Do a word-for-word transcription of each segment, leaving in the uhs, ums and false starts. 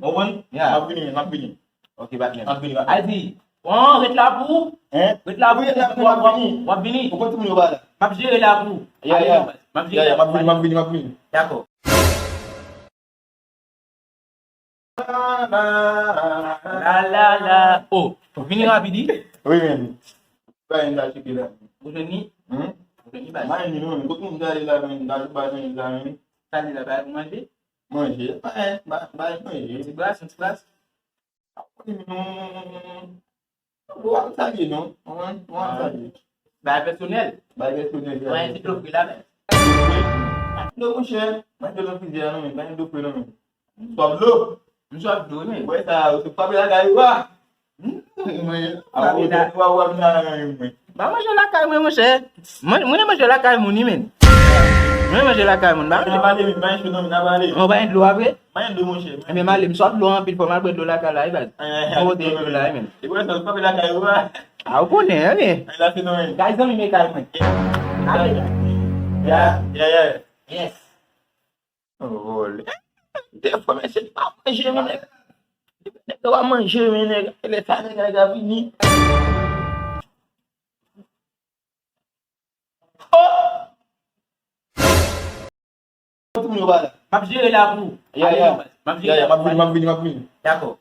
Ou konprann? Yeah. M ap vini, men, m ap vini. Ok, pa gen. M ap vini, pa gen. Al di, bon, ret la pou ou. Hein? Ret la pou ou. Wi, ret la pou ou, m ap vini. W ap vini? Ou konn timoun yo pa la. M ap jere la pou ou. Yeah, yeah. M ap vini, m ap vini, m ap vini. Dakò. La, la, la. Oh, vini rapid, wi. Wi, men. Bagay m ta cheke la. Ou jwenn li? Hmm? Ou jwenn li, baz? M pa jwenn li, non, men. Kot moun ta ye la, men? M ta jwenn bagay la, men. Sa li la, bagay pou manje? Manje? Bagay, bagay, bagay manje. Ti bras, yon ti bras? Wi, men non. Ou ap salye, non? Ou ap salye. Bagay pèsonèl. Bagay pèsonèl, bagay pèsonèl. Mwen, ti dlo fri la, men. Dlo, monchè. Mwen, dlo nan frizyè, non, men. Mwen, dlo fri, non, men. Swaf dlo? M swaf dlo, men. Wè sa, ou se pa lakay ou a. Hmm, mwen, a, ou pa, ou pa, ou pa vin la, mwen. Ba manje lakay mwen, monchè. Mwen, mwen manje lakay moun, wi, men. Mwen manje lakay moun, ba manje. N a pale, men, pa gen dlo, non, men, n a pale. Ou pa gen dlo apre? Pa gen dlo, monchè. Ebyen, m ale, m swaf dlo anpil, fò m al bwè dlo lakay la, wi, baz. Mwen pote dlo la, wi, men. E wè sa, ou pa vin lakay ou a. A, ou konnen, wi, men. Ay, la, se non, men. Gay, zanmi, men kay mwen. Ale. Yeah, yeah, yeah. Yes. Vòlè. Defwa, mesye, pa manje, men nèg. Nèg yo pa manje, men nèg. Lè sa, nèg la vini. Oh! Tout moun yo pa la. M ap jere la pou ou. Yeah, yeah. M ap jere la pou ou. M ap vini, m ap vini, m ap vini. Dakò.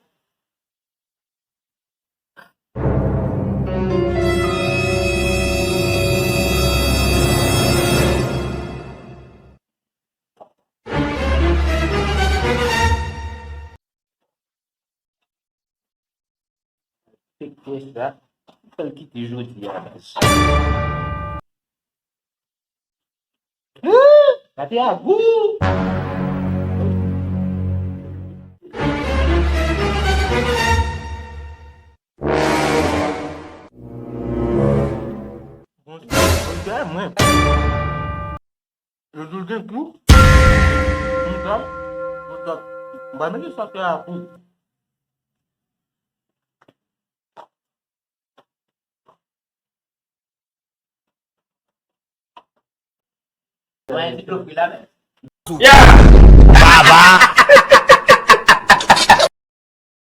Fèk fè sa. Fè l kite jodi a, baz. Pate a gou. Bon, bon, mwen. Yo di l gen kou. Konsa, konsa, m pa mete sa fè a kou. Mwen, ti dlo fri la, men. Yeah! Baba!